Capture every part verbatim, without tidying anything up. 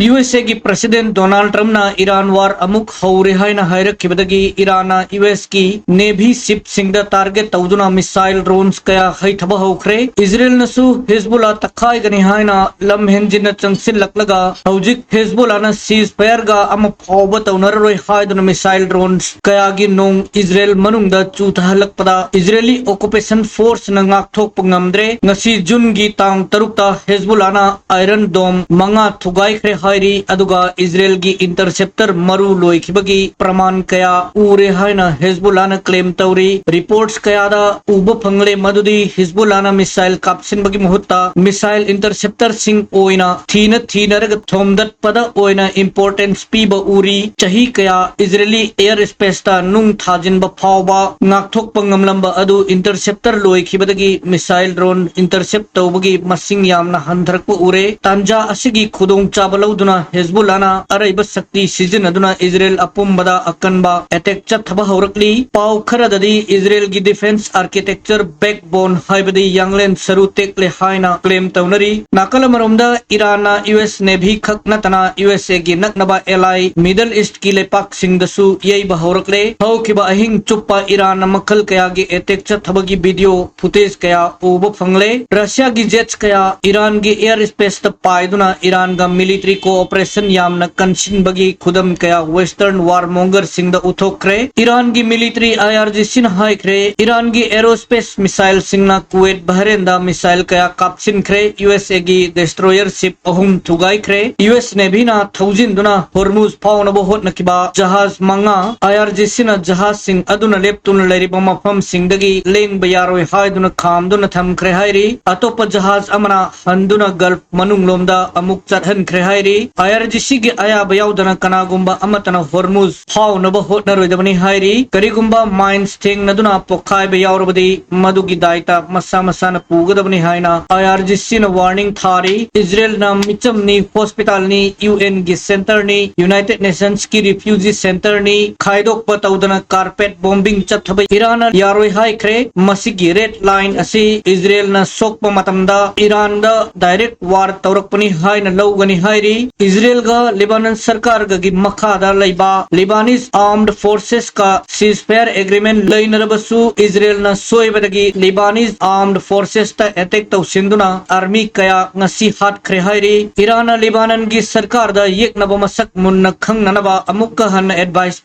U S ꯑꯦꯒꯤ President Donald Trumpꯅ Iran war ꯑꯃꯨꯛ ꯍꯧꯔꯦ ꯍꯥꯏꯅ ꯍꯥꯏꯔꯛꯈꯤꯕꯗꯒꯤ Iranꯅ ꯌꯨ ꯑꯦꯁꯀꯤ Navy shipꯁꯤꯡꯗ target ꯇꯧꯗꯨꯅ missile drones ꯀꯌꯥ ꯍꯩꯊꯕ ꯍꯧꯈ꯭ꯔꯦ꯫ ꯏꯖꯔꯦꯜꯅꯁꯨ ꯍꯤꯖꯕꯨꯜꯂꯥ ꯇꯛꯈꯥꯏꯒꯅꯤ ꯍꯥꯏꯅ ꯂꯝ ꯍꯦꯟꯖꯤꯟꯅ ꯆꯪꯁꯤꯜꯂꯛꯂꯒ ꯍꯧꯖꯤꯛ ꯍꯤꯖꯕꯨꯜꯂꯥꯅ ceasefire ꯒ ꯑꯃ ꯐꯥꯎꯕ ꯇꯧꯅꯔꯔꯣꯏ ꯍꯥꯏꯗꯨꯅ missile drones ꯀꯌꯥꯒꯤ ꯅꯣꯡ ꯏꯖꯔꯦꯜ ꯃꯅꯨꯡꯗ ꯆꯨꯊꯍꯜꯂꯛꯄꯗ Israeli occupation forceꯅ ꯉꯥꯛꯊꯣꯛꯄ ꯉꯝꯗ꯭ꯔꯦ꯫ ꯉꯁꯤ ꯖꯨꯟꯒꯤ ꯇꯥꯡ ꯇꯔꯨꯛꯇ ꯍꯤꯖꯕꯨꯜꯂꯥꯅ Iron Dome ꯃꯉꯥ ꯊꯨꯒꯥꯏꯈ꯭ꯔꯦ ꯍꯥꯏꯔꯤ, ꯑꯗꯨꯒ ꯏꯖꯔꯦꯜꯒꯤ interceptor ꯃꯔꯨ ꯂꯣꯏꯈꯤꯕꯒꯤ ꯄ꯭ꯔꯃꯥꯟ ꯀꯌꯥ ꯎꯔꯦ ꯍꯥꯏꯅ ꯍꯤꯖꯕꯨꯜꯂꯥꯅ claim ꯇꯧꯔꯤ꯫ Reports ꯀꯌꯥꯗ ꯎꯕ ꯐꯪꯂꯦ ꯃꯗꯨꯗꯤ ꯍꯤꯖꯕꯨꯜꯂꯥꯅ missile ꯀꯥꯞꯁꯤꯟꯕꯒꯤ ꯃꯍꯨꯠꯇ missile interceptorꯁꯤꯡ ꯑꯣꯏꯅ ꯊꯤꯅ ꯊꯤꯅꯔꯒ ꯊꯣꯝꯗꯠꯄꯗ ꯑꯣꯏꯅ importance ꯄꯤꯕ ꯎꯔꯤ꯫ ꯆꯍꯤ ꯀꯌꯥ Israeli air spaceꯇ ꯅꯨꯡ ꯊꯥꯖꯤꯟꯕ ꯐꯥꯎꯕ ꯉꯥꯛꯊꯣꯛꯄ ꯉꯝꯂꯝꯕ ꯑꯗꯨ interceptor ꯂꯣꯏꯈꯤꯕꯗꯒꯤ missile drone intercept ꯇꯧꯕꯒꯤ ꯃꯁꯤꯡ ꯌꯥꯝꯅ ꯍꯟꯊꯔꯛꯄ ꯎꯔꯦ꯫ ꯇꯥꯟꯖꯥ ꯑꯁꯤꯒꯤ ꯈꯨꯗꯣꯡꯆꯥꯕ ꯂꯧꯗꯨꯅ ꯍꯤꯖꯕꯨꯜꯂꯥꯅ ꯑꯔꯩꯕ ꯁꯛꯇꯤ ꯁꯤꯖꯤꯟꯅꯗꯨꯅ ꯏꯖꯔꯦꯜ ꯑꯄꯨꯝꯕꯗ ꯑꯀꯟꯕ attack ꯆꯠꯊꯕ ꯍꯧꯔꯛꯂꯤ꯫ ꯄꯥꯎ ꯈꯔꯗꯗꯤ ꯏꯖꯔꯦꯜꯒꯤ defence architecture backbone ꯍꯥꯏꯕꯗꯤ ꯌꯥꯡꯂꯦꯟ ꯁꯔꯨ ꯇꯦꯛꯂꯦ ꯍꯥꯏꯅ claim ꯇꯧꯅꯔꯤ꯫ ꯅꯥꯀꯜ ꯑꯃꯔꯣꯝꯗ ꯏꯔꯥꯟꯅ ꯌꯨ ꯑꯦꯁ Navy ꯈꯛ ꯅꯠꯇꯅ ꯌꯨ ꯑꯦꯁ ꯑꯦꯒꯤ ꯅꯛꯅꯕ ally Middle Eastꯀꯤ ꯂꯩꯄꯥꯛꯁꯤꯡꯗꯁꯨ ꯌꯩꯕ ꯍꯧꯔꯛꯂꯦ꯫ ꯍꯧꯈꯤꯕ ꯑꯍꯤꯡ ꯆꯨꯞꯄ ꯏꯔꯥꯟꯅ ꯃꯈꯜ ꯀꯌꯥꯒꯤ attack ꯆꯠꯊꯕꯒꯤ video footage ꯀꯌꯥ ꯎꯕ ꯐꯪꯂꯦ꯫ ꯔꯁꯤꯌꯥꯒꯤ jets ꯀꯌꯥ ꯏꯔꯥꯟꯒꯤ air spaceꯇ ꯄꯥꯏꯗꯨꯅ ꯏꯔꯥꯟꯒ military cooperation ꯌꯥꯝꯅ ꯀꯟꯁꯤꯟꯕꯒꯤ ꯈꯨꯗꯝ ꯀꯌꯥ Western warmongerꯁꯤꯡꯗ ꯎꯠꯊꯣꯛꯈ꯭ꯔꯦ꯫ ꯏꯔꯥꯟꯒꯤ military IRGCꯅ ꯍꯥꯏꯈ꯭ꯔꯦ, ꯏꯔꯥꯟꯒꯤ aerospace missileꯁꯤꯡꯅ ꯀꯨꯋꯦꯠ ꯕꯍꯔꯦꯟꯗ missile ꯀꯌꯥ ꯀꯥꯞꯁꯤꯟꯈ꯭ꯔꯦ꯫ ꯌꯨ ꯑꯦꯁ ꯑꯦꯒꯤ destroyer ship ꯑꯍꯨꯝ ꯊꯨꯒꯥꯏꯈ꯭ꯔꯦ꯫ ꯌꯨ ꯑꯦꯁ Navyꯅ ꯊꯧꯖꯤꯟꯗꯨꯅ ꯍꯣꯔꯃꯨꯖ ꯐꯥꯎꯅꯕ ꯍꯣꯠꯅꯈꯤꯕ ꯖꯍꯥꯖ ꯃꯉꯥ IRGCꯅ ꯖꯍꯥꯖꯁꯤꯡ ꯑꯗꯨꯅ ꯂꯦꯞꯇꯨꯅ ꯂꯩꯔꯤꯕ ꯃꯐꯝꯁꯤꯡꯗꯒꯤ ꯂꯦꯡꯕ ꯌꯥꯔꯣꯏ ꯍꯥꯏꯗꯨꯅ ꯈꯥꯝꯗꯨꯅ ꯊꯝꯈ꯭ꯔꯦ ꯍꯥꯏꯔꯤ꯫ ꯑꯇꯣꯞꯄ ꯖꯍꯥꯖ ꯑꯃꯅ ꯍꯟꯗꯨꯅ Gulf ꯃꯅꯨꯡꯂꯣꯝꯗ ꯑꯃꯨꯛ ꯆꯠꯍꯟꯈ꯭ꯔꯦ ꯍꯥꯏꯔꯤ꯫ IRGCꯒꯤ ꯑꯌꯥꯕ ꯌꯥꯎꯗꯅ ꯀꯅꯥꯒꯨꯝꯕ ꯑꯃꯠꯇꯅ ꯍꯣꯔꯃꯨꯖ ꯐꯥꯎꯅꯕ ꯍꯣꯠꯅꯔꯣꯏꯗꯕꯅꯤ ꯍꯥꯏꯔꯤ꯫ ꯀꯔꯤꯒꯨꯝꯕ mines ꯊꯦꯡꯅꯗꯨꯅ ꯄꯣꯈꯥꯏꯕ ꯌꯥꯎꯔꯕꯗꯤ ꯃꯗꯨꯒꯤ ꯗꯥꯏꯇ ꯃꯁꯥ ꯃꯁꯥꯅ ꯄꯨꯒꯗꯕꯅꯤ ꯍꯥꯏꯅ IRGCꯅ warning ꯊꯥꯔꯤ꯫ ꯏꯖꯔꯦꯜꯅ ꯃꯤꯆꯝꯅꯤ, hospitalꯅꯤ, UNꯒꯤ centreꯅꯤ, United Nationsꯀꯤ refugee centreꯅꯤ, ꯈꯥꯏꯗꯣꯛꯄ ꯇꯧꯗꯅ carpet bombing ꯆꯠꯊꯕ ꯏꯔꯥꯟꯅ ꯌꯥꯔꯣꯏ ꯍꯥꯏꯈ꯭ꯔꯦ꯫ ꯃꯁꯤꯒꯤ red line ꯑꯁꯤ ꯏꯖꯔꯦꯜꯅ ꯁꯣꯛꯄ ꯃꯇꯝꯗ ꯏꯔꯥꯟꯗ direct war ꯇꯧꯔꯛꯄꯅꯤ ꯍꯥꯏꯅ ꯂꯧꯒꯅꯤ ꯍꯥꯏꯔꯤ꯫ ꯏꯖꯔꯦꯜꯒ ꯂꯤꯕꯥꯅꯟ ꯁꯔꯀꯥꯔꯒꯒꯤ ꯃꯈꯥꯗ ꯂꯩꯕ ꯂꯤꯕꯥꯅꯤꯁ ꯑꯥꯔꯝꯗ ꯐꯣꯔꯁꯦꯁꯀ ceasefire agreement ꯂꯩꯅꯔꯕꯁꯨ, ꯏꯖꯔꯦꯜꯅ ꯁꯣꯏꯕꯗꯒꯤ ꯂꯤꯕꯥꯅꯤꯁ ꯑꯥꯔꯝꯗ ꯐꯣꯔꯁꯦꯁꯇ ꯑꯦꯇꯦꯛ ꯇꯧꯁꯤꯟꯗꯨꯅ ꯑꯥꯔꯃꯤ ꯀꯌꯥ ꯉꯁꯤ ꯍꯥꯠꯈ꯭ꯔꯦ ꯍꯥꯏꯔꯤ꯫ ꯏꯔꯥꯟꯅ ꯂꯤꯕꯥꯅꯟꯒꯤ ꯁꯔꯀꯥꯔꯗ ꯌꯦꯛꯅꯕ ꯃꯁꯛ ꯃꯨꯟꯅ ꯈꯪꯅꯅꯕ ꯑꯃꯨꯛꯀ ꯍꯟꯅ ꯑꯦꯗꯚꯥꯏꯁ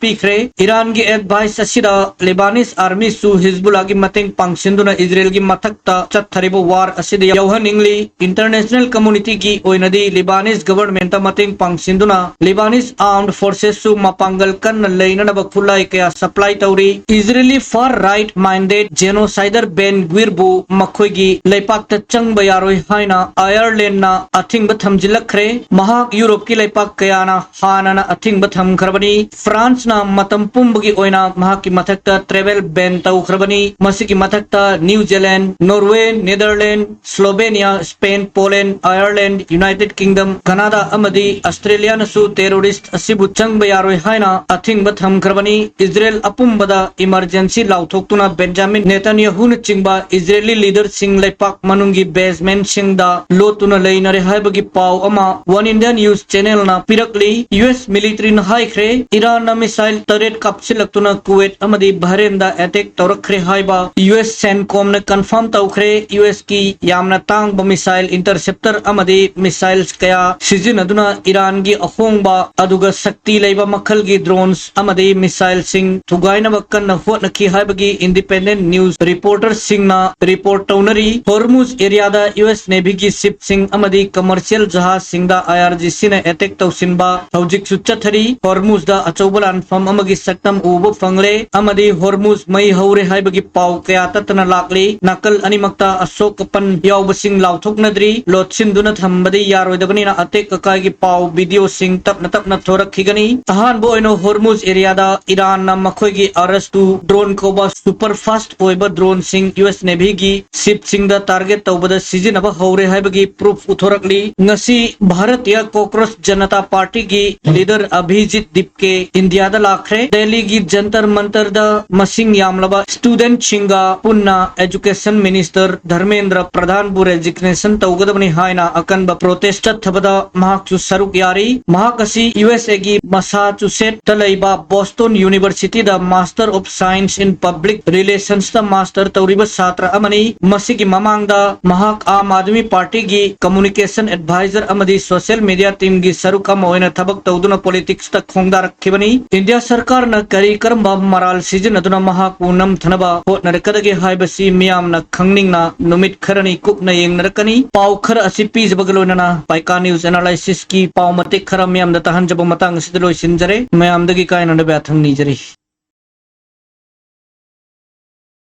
ꯄꯤꯈ꯭ꯔꯦ꯫ ꯏꯔꯥꯟꯒꯤ ꯑꯦꯗꯚꯥꯏꯁ ꯑꯁꯤꯗ ꯂꯤꯕꯥꯅꯤꯁ ꯑꯥꯔꯃꯤꯁꯨ ꯍꯤꯖꯕꯨꯜꯂꯥꯒꯤ ꯃꯇꯦꯡ ꯄꯥꯡꯁꯤꯟꯗꯨꯅ ꯏꯖꯔꯦꯜꯒꯤ ꯃꯊꯛꯇ ꯆꯠꯊꯔꯤꯕ ꯋꯥꯔ ꯑꯁꯤꯗ ꯌꯥꯎꯍꯟꯅꯤꯡꯂꯤ꯫ ꯏꯟꯇꯔꯅꯦꯁꯅꯦꯜ ꯀꯝꯃꯨꯅꯤꯇꯤꯒꯤ ꯑꯣꯏꯅꯗꯤ ꯂꯤꯕꯥꯅꯤꯁ ꯒꯚꯔꯟꯃꯦꯟꯠꯇ ꯃꯇꯦꯡ ꯄꯥꯡꯁꯤꯟꯗꯨꯅ ꯂꯤꯕꯥꯅꯤꯁ ꯑꯥꯔꯝꯗ ꯐꯣꯔꯁꯦꯁꯁꯨ ꯃꯄꯥꯡꯒꯜ ꯀꯟꯅ ꯂꯩꯅꯅꯕ ꯈꯨꯠꯂꯥꯏ ꯀꯌꯥ ꯁꯄ꯭ꯂꯥꯏ ꯇꯧꯔꯤ꯫ ꯏꯖꯔꯦꯂꯤ ꯐꯥꯔ ꯔꯥꯏꯠ ꯃꯥꯏꯟꯗꯦꯗ ꯖꯦꯅꯣꯁꯥꯏꯗꯔ ꯕꯦꯟ ꯒ꯭ꯋꯤꯔꯕꯨ ꯃꯈꯣꯏꯒꯤ ꯂꯩꯄꯥꯛꯇ ꯆꯪꯕ ꯌꯥꯔꯣꯏ ꯍꯥꯏꯅ ꯑꯥꯌꯔꯂꯦꯟꯗꯅ ꯑꯊꯤꯡꯕ ꯊꯝꯖꯤꯜꯂꯛꯈ꯭ꯔꯦ꯫ ꯃꯍꯥꯛ ꯌꯨꯔꯣꯞꯀꯤ ꯂꯩꯄꯥꯛ ꯀꯌꯥꯅ ꯍꯥꯟꯅꯅ ꯑꯊꯤꯡꯕ ꯊꯝꯈ꯭ꯔꯕꯅꯤ꯫ ꯐ꯭ꯔꯥꯟꯁꯅ ꯃꯇꯝ ꯄꯨꯝꯕꯒꯤ ꯑꯣꯏꯅ ꯃꯍꯥꯛꯀꯤ ꯃꯊꯛꯇ ꯇ꯭ꯔꯦꯚꯦꯜ ꯕꯦꯟ ꯇꯧꯈ꯭ꯔꯕꯅꯤ꯫ ꯃꯁꯤꯒꯤ ꯃꯊꯛꯇ New Zealand, Norway, Netherland, Slovenia, Spain, Poland, Ireland, United Kingdom, Canada ꯑꯃꯗꯤ ꯑꯁꯇ꯭ꯔꯦꯂꯤꯌꯥꯅꯁꯨ ꯇꯦꯔꯣꯔꯤꯁ꯭ꯠ ꯑꯁꯤꯕꯨ ꯆꯪꯕ ꯌꯥꯔꯣꯏ ꯍꯥꯏꯅ ꯑꯊꯤꯡꯕ ꯊꯝꯈ꯭ꯔꯕꯅꯤ꯫ ꯏꯖꯔꯦꯜ ꯑꯄꯨꯝꯕꯗ ꯏꯃꯔꯖꯦꯟꯁꯤ ꯂꯥꯎꯊꯣꯛꯇꯨꯅ ꯕꯦꯟꯖꯥꯃꯤꯟ ꯅꯦꯇꯟꯌꯥꯍꯨꯅꯆꯤꯡꯕ ꯏꯖꯔꯦꯂꯤ ꯂꯤꯗꯔꯁꯤꯡ ꯂꯩꯄꯥꯛ ꯃꯅꯨꯡꯒꯤ ꯕꯦꯖꯃꯦꯟꯠꯁꯤꯡꯗ ꯂꯣꯠꯇꯨꯅ ꯂꯩꯅꯔꯦ ꯍꯥꯏꯕꯒꯤ ꯄꯥꯎ ꯑꯃ ꯋꯥꯟ ꯏꯟꯗꯤꯌꯥ ꯅ꯭ꯌꯨꯁ ꯆꯦꯅꯦꯜꯅ ꯄꯤꯔꯛꯂꯤ꯫ ꯌꯨ ꯑꯦꯁ ꯃꯤꯂꯤꯇꯔꯤꯅ ꯍꯥꯏꯈ꯭ꯔꯦ, ꯏꯔꯥꯟꯅ ꯃꯤꯁꯥꯏꯜ ꯇꯔꯦꯠ ꯀꯥꯞꯁꯤꯜꯂꯛꯇꯨꯅ ꯀꯨꯋꯦꯠ ꯑꯃꯗꯤ ꯕꯍꯔꯦꯟꯗ ꯑꯦꯇꯦꯛ ꯇꯧꯔꯛꯈ꯭ꯔꯦ ꯍꯥꯏꯕ ꯌꯨ ꯑꯦꯁ ꯁꯦꯟꯀꯣꯝꯅ ꯀꯟꯐꯥꯔꯝ ꯇꯧꯈ꯭ꯔꯦ꯫ ꯌꯨ ꯑꯦꯁꯀꯤ ꯌꯥꯝꯅ ꯇꯥꯡꯕ ꯃꯤꯁꯥꯏꯜ ꯏꯟꯇꯔꯁꯦꯞꯇꯔ ꯑꯃꯗꯤ ꯃꯤꯁꯥꯏꯜꯁ ꯀꯌꯥ ꯁꯤꯖꯤꯟꯅꯗꯨꯅ ꯏꯔꯥꯟꯒꯤ ꯑꯍꯣꯡꯕ ꯑꯗꯨꯒ ꯁꯛꯇꯤ ꯂꯩꯕ ꯃꯈꯜꯒꯤ ꯗ꯭ꯔꯣꯟꯁ ꯑꯃꯗꯤ ꯃꯤꯁꯥꯏꯜꯁꯤꯡ ꯊꯨꯒꯥꯏꯅꯕ ꯀꯟꯅ ꯍꯣꯠꯅꯈꯤ ꯍꯥꯏꯕꯒꯤ ꯏꯟꯗꯤꯄꯦꯟꯗꯦꯟꯠ ꯅ꯭ꯌꯨꯁ ꯔꯤꯄꯣꯔꯇꯔꯁꯤꯡꯅ ꯔꯤꯄꯣꯔꯠ ꯇꯧꯅꯔꯤ꯫ ꯍꯣꯔꯃꯨꯖ ꯑꯦꯔꯤꯌꯥꯗ ꯌꯨ ꯑꯦꯁ ꯅꯦꯚꯤꯒꯤ ꯁꯤꯞꯁꯤꯡ ꯑꯃꯗꯤ ꯀꯃꯔꯁꯤꯌꯦꯜ ꯖꯍꯥꯖꯁꯤꯡꯗ ꯑꯥꯏ ꯑꯥꯔ ꯖꯤ ꯁꯤꯅ ꯑꯦꯇꯦꯛ ꯇꯧꯁꯤꯟꯕ ꯍꯧꯖꯤꯛꯁꯨ ꯆꯠꯊꯔꯤ꯫ ꯍꯣꯔꯃꯨꯖꯗ ꯑꯆꯧꯕ ꯂꯥꯟꯐꯝ ꯑꯃꯒꯤ ꯁꯛꯇꯝ ꯎꯕ ꯐꯪꯂꯦ ꯑꯃꯗꯤ ꯍꯣꯔꯃꯨꯖ ꯃꯩ ꯍꯧꯔꯦ ꯍꯥꯏꯕꯒꯤ ꯄꯥꯎ ꯀꯌꯥ ꯇꯠꯇꯅ ꯂꯥꯛꯂꯤ꯫ ꯅꯥꯀꯜ ꯑꯅꯤꯃꯛꯇ ꯑꯁꯣꯛ ꯑꯄꯟ ꯌꯥꯎꯕꯁꯤꯡ ꯂꯥꯎꯊꯣꯛꯅꯗ꯭ꯔꯤ꯫ ꯂꯣꯠꯁꯤꯟꯗꯨꯅ ꯊꯝꯕꯗꯤ ꯌꯥꯔꯣꯏꯗꯕꯅꯤꯅ ꯑꯇꯦꯛ ꯑꯀꯥꯏꯒꯤ ꯄꯥꯎ ꯚꯤꯗꯤꯑꯣꯁꯤꯡ ꯇꯞꯅ ꯇꯞꯅ ꯊꯣꯔꯛꯈꯤꯒꯅꯤ꯫ ꯑꯍꯥꯟꯕ ꯑꯣꯏꯅ ꯍꯣꯔꯃꯨꯖ ꯑꯦꯔꯤꯌꯥꯗ ꯏꯔꯥꯟꯅ ꯃꯈꯣꯏꯒꯤ ꯑꯥꯔ ꯑꯦꯁ ꯇꯨ ꯗ꯭ꯔꯣꯟ ꯀꯧꯕ ꯁꯨꯄꯔ ꯐꯥꯁ꯭ꯠ ꯑꯣꯏꯕ ꯗ꯭ꯔꯣꯟꯁꯤꯡ ꯌꯨ ꯑꯦꯁ ꯅꯦꯚꯤꯒꯤ ꯁꯤꯞꯁꯤꯡꯗ ꯇꯥꯔꯒꯦꯠ ꯇꯧꯕꯗ ꯁꯤꯖꯤꯟꯅꯕ ꯍꯧꯔꯦ ꯍꯥꯏꯕꯒꯤ ꯄ꯭ꯔꯨꯐ ꯎꯠꯊꯣꯔꯛꯂꯤ꯫ ꯉꯁꯤ ꯚꯥꯔꯇꯤꯌ ꯀꯣꯀ꯭ꯔꯣꯆ ꯖꯅꯇꯥ ꯄꯥꯔꯇꯤꯒꯤ ꯂꯤꯗꯔ ꯑꯚꯤꯖꯤꯠ ꯗꯤꯞꯀꯦ ꯏꯟꯗꯤꯌꯥꯗ ꯂꯥꯛꯈ꯭ꯔꯦ꯫ ꯗꯦꯜꯂꯤꯒꯤ ꯖꯟꯇꯔ ꯃꯟꯇꯔꯗ ꯃꯁꯤꯡ ꯌꯥꯝꯂꯕ ꯁ꯭ꯇꯨꯗꯦꯟꯠꯁꯤꯡꯒ ꯄꯨꯟꯅ ꯑꯦꯖꯨꯀꯦꯁꯟ ꯃꯤꯅꯤꯁꯇꯔ ꯙꯔꯃꯦꯟꯗ꯭ꯔ ꯄ꯭ꯔꯙꯥꯟꯕꯨ ꯔꯦꯖꯤꯒꯅꯦꯁꯟ ꯇꯧꯒꯗꯕꯅꯤ ꯍꯥꯏꯅ ꯑꯀꯟꯕ ꯄ꯭ꯔꯣꯇꯦꯁ꯭ꯠ ꯆꯠꯊꯕꯗ ꯃꯍꯥꯛ ꯁꯨ ꯁꯔꯨꯛ ꯌꯥꯔꯤ꯫ ꯃꯍꯥꯛ ꯑꯁꯤ ꯌꯨ ꯑꯦꯁ ꯑꯦꯒꯤ ꯃꯁꯥꯆꯨꯁꯦꯠꯇ ꯂꯩꯕ ꯕꯣꯁꯇꯣꯟ ꯌꯨꯅꯤꯚꯔꯁꯤꯇꯤꯗ Master of Science in Public Relationsꯇ ꯃꯥꯁꯇꯔ ꯇꯧꯔꯤꯕ ꯁꯥꯇ꯭ꯔ ꯑꯃꯅꯤ꯫ ꯃꯁꯤꯒꯤ ꯃꯃꯥꯡꯗ ꯃꯍꯥꯛ ꯑꯥꯝ ꯑꯥꯗꯃꯤ ꯄꯥꯔꯇꯤꯒꯤ communication advisor ꯑꯃꯗꯤ social media teamꯒꯤ ꯁꯔꯨꯛ ꯑꯃ ꯑꯣꯏꯅ ꯊꯕꯛ ꯇꯧꯗꯨꯅ politicsꯇ ꯈꯣꯡꯗꯥꯔꯛꯈꯤꯕꯅꯤ꯫ ꯏꯟꯗꯤꯌꯥ ꯁꯔꯀꯥꯔꯅ ꯀꯔꯤ ꯀꯔꯝꯕ ꯃꯔꯥꯜ ꯁꯤꯖꯤꯟꯅꯗꯨꯅ ꯃꯍꯥꯛꯄꯨ ꯅꯝꯊꯅꯕ ꯍꯣꯠꯅꯔꯛꯀꯗꯒꯦ ꯍꯥꯏꯕꯁꯤ ꯃꯤꯌꯥꯝꯅ ꯈꯪꯅꯤꯡꯅ ꯅꯨꯃꯤꯠ ꯈꯔꯅꯤ ꯀꯨꯞꯅ ꯌꯦꯡꯅꯔꯛꯀꯅꯤ꯫ ꯄꯥꯎ ꯈꯔ ꯑꯁꯤ ꯄꯤꯖꯕꯒ ꯂꯣꯏꯅꯅ ꯄꯥꯏꯀꯥ News Analysisꯀꯤ ꯄꯥꯎ ꯃꯇꯦꯛ ꯈꯔ ꯃꯤꯌꯥꯝꯗ ꯇꯥꯍꯟꯖꯕ ꯃꯇꯥꯡ ꯑꯁꯤꯗ ꯂꯣꯏꯁꯤꯟꯖꯔꯦ꯫ ꯃꯌꯥꯝꯗꯒꯤ ꯀꯥꯏꯅꯅꯕ ꯌꯥꯊꯪ ꯅꯤꯖꯔꯤ꯫